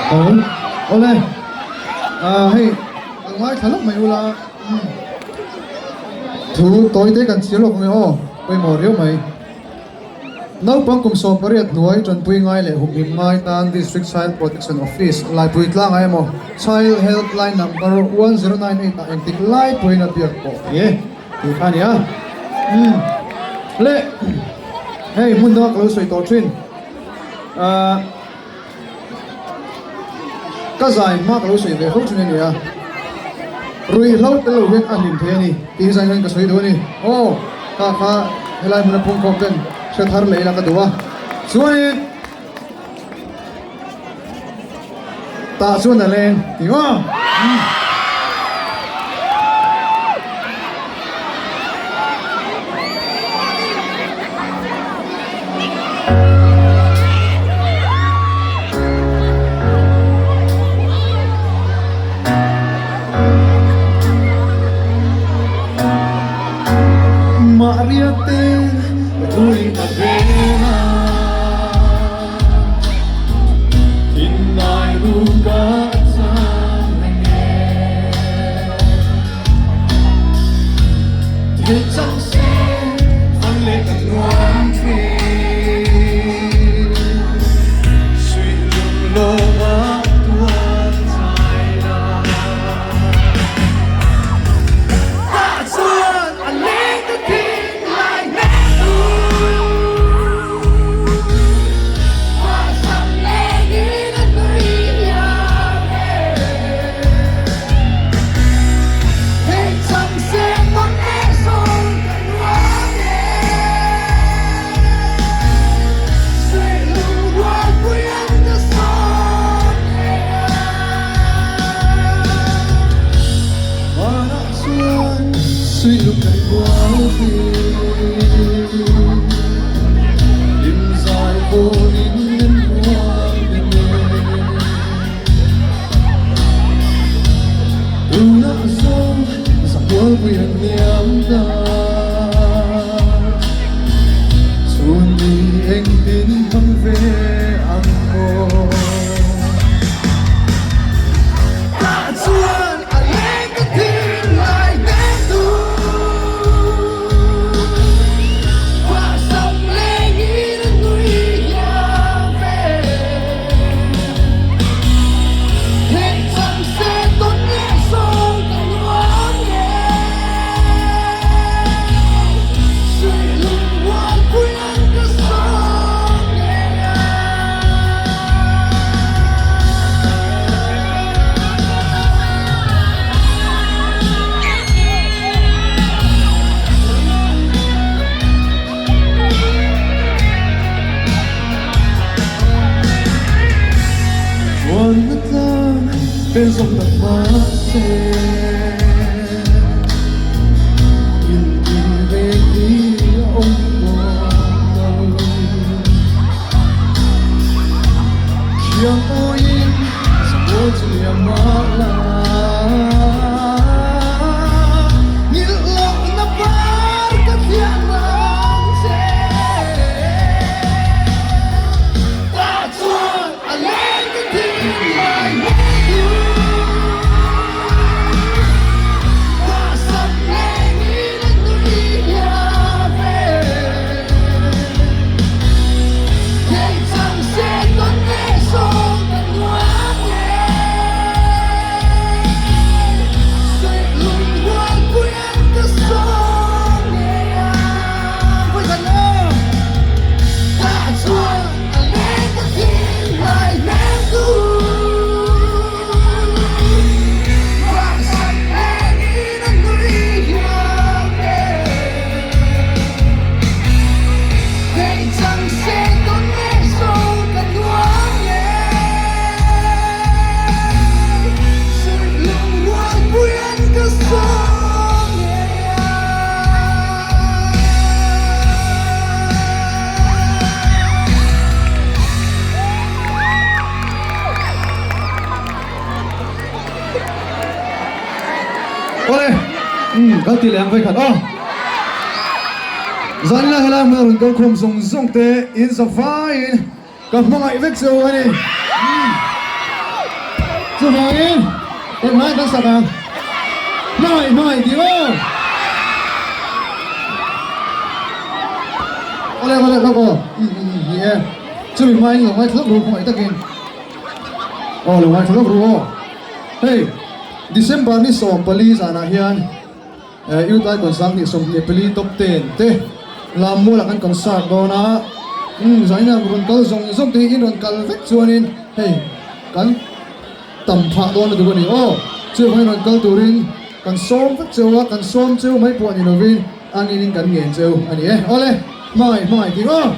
Aw awle ah hei ka ngaithla lawk mai ula thu tawi te kan chhiar lawk ang e aw pawimawh riau mai. Naupang kum 18 hnuai tanpui ngai leh humhim ngai tan District Child Protection Office laipui tlangah emaw Child Helpline Number 1098 ah engtik lai pawhin a biak pawh thei e tih kha a ni a. Umm le hei hmun danga ka lo sawi tawh thin ahh ka zai hma ka lo sawi ve fo thin a ni a, ruihhlo tel lo hian a hlim thei a ni tih hi zai hian ka sawi duh a ni. Aw kha kha helai hmuna phungkhawm ten hre thar leh ila ka duh a chuanin tah chuan a leng tih maw? Maria te rui ta veng a Thinlai ru ka chang reng e Thei chang se an leh ka nuam thin Suih lung lo ah tuan chai la Tah chuan a leng ka thin lai hmel tu Vahsam lengin a nui hiam e Hei chang se tawn leh zawng ka nuam e Suih lung rualpui an ka sawm e Vanah chuan suih lung kan bual thin Hlim zai pawhin min huam reng e Tunah zawng zakualpui an liam ta Chhun ni engtin hmang ve ang maw Tah chuan a leng ka thin lai nen tu Vahsam lengin a nui hiam ve Theih chang se tawn leh zawng ka nuam e Suih lung rualpui an ka sawm ngei a. Chuan na tlang pen zawk tak mahse Il ti reng hi a awm kuang lo Khiang awiin zamual chu liam mah la Nghilh lohna par ka thiam ang che Tah chuan a leng ka thin lai hmel chu Vahsam lengin a nui hiam e Thei chang se tawn leh zawng ka nuam e Suih lung rualpui an ka sawm ngei a Vawi khat lo Tah chuan a leng ka thin lai hmel tu Vahsam lengin a nui hiam e Thei chang se tawn leh zawng ka nuam e Suih lung rualpui an ka sawm ngei a. Awle, umm kan ti leh ang vekhat aw. Zanina helai hmuna rawn kal khawm zawng zawng te in za vaiin ka hmangaih vek che u a ni. Chuvangin englai kan sak ang? Hmangaih hmangaih tih aw! Awle awle lawk aw. Umm umm umm ni e. Chumi hmain lo ngaithla lawk ru khawngaih takin. Aw lo ngaithla lawk ru aw. Hei December ni 14 zanah hian Youth Icon 2024 Top 10 te lam mualah kan concert dawn a. Umm zanin rawn kal zawng zawng te hi in rawn kal vek chuanin hei kan tam phah dawn lutuk a ni aw. Chuvangin rawn kal turin kan sawm vek cheu a, kan sawm cheu mai pawh ni lovin angin kan ngen cheu a ni e. Awle, hmangaih hmangaih tih aw.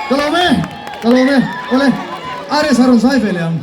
Ka lawm e, ka lawm e, awle, Aries a rawn zai ve leh ang.